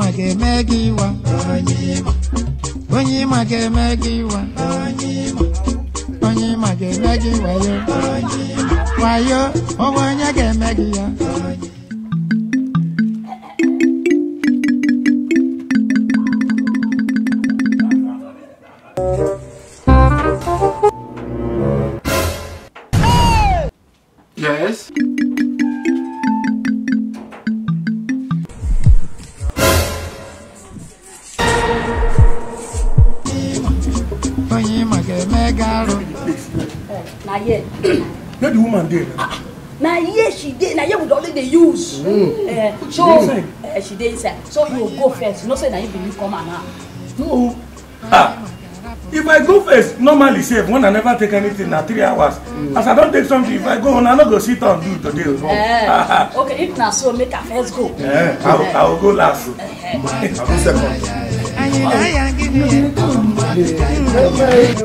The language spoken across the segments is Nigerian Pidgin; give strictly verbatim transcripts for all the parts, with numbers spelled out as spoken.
Onye ma ga-eme gị iwa. Onye ma ga-eme gị iwa. Onye ma ga-eme gị wayo. Wayo, ọ bụ onye ga-eme gị ya. Yes. Onye ma ga-eme gị arụ. Na here. Where the woman dey? Na here she dey. Na here we dey always dey use. Eh, so, eh, she dey inside. So you go first. You know say na you be newcomer now. No. Ah, if I go first, normally sef, when I never take anything, na three hours. As I don take something, if I go, una no go sit down do today o. Eh, okay, if na so, make I first go. Eh, I will, I will go last. I go second.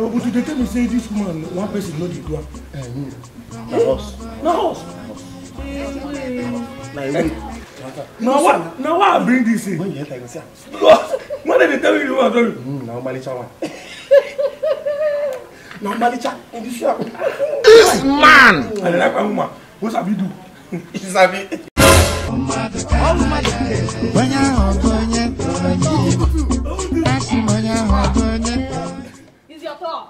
But you dey tell me say this woman, one person no dey do am. Na us. Na us. Na why, na why I bring this thing? When you enter, you go see am. What dem dey tell you, you wan tell you? Mm, na Omalicha one. Na Omalicha in the shop. This man! I dey like my woman. What sabi do? You sabi. Onye ahụ bụ onye. Asị m onye ahụ bụ onye. It's your turn.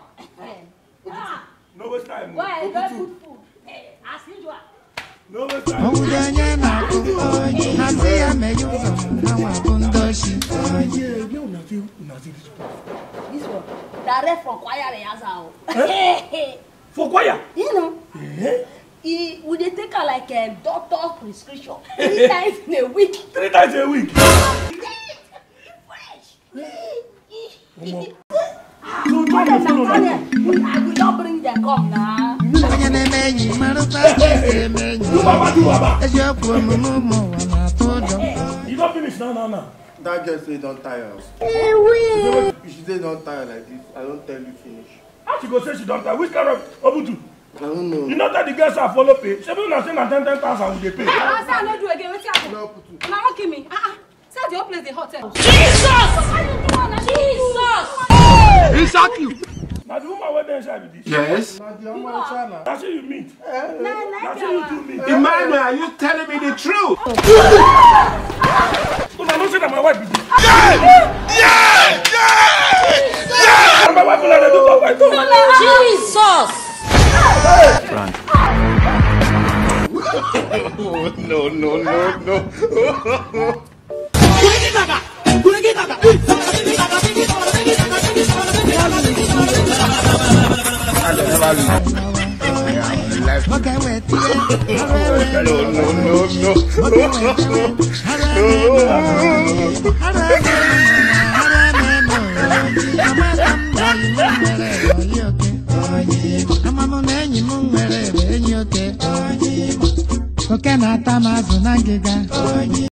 Ah! No waste time. Why? Very good food. Eh, as usual. No waste time. Ọ bụrụ onye na-akụ, na ndị ya meghe ụzọ, ha nwa bụ ndị oshi. Yeah, where una see, una see this one? This one, direct from choir rehearsal. Eh? For choir? You know. Eh? He, we dey take am like a doctor prescription. Three times in a week. Three times a week? Yes, he fresh. Omo. So, so dem na Daniel. I will not bring them come now. Onye na-eme enyi, mara otu a ga-esi eme enyi. Do baba, do baba. Eziokwu, omume ụmụ ụwa na-atụ ụjọ. You don finish now, now, now. That girl say you don tire. She say you don tire like this. I don tell you finish. How she go say she don tire? Which kind of obutu? I don't know. You know that the girls are follow pay. Shebi una say na ten, ten thousand we dey pay. Ah, ah, sir, I no do again. Wetin happen? No, Kutu. Una wan kill me? Ah, ah. Sir, the whole place dey hot, eh? Jesus! Why you do am? Jesus! Exactly. Na the woman wey dey inside be this. Yes. Na the woman chana. Na she you meet. Na, na, na she you do meet. Emmanuel, are you telling me the truth? Una know say na my wife be this. Yeah! Yeah! Yeah! Yeah! Na my wife una dey do for my door. Jesus! Run. No, no, no, no. No, no, no, no. Amam na enyi m nwere bụ enyi oke. Oke na-ata m azụ na ngịga.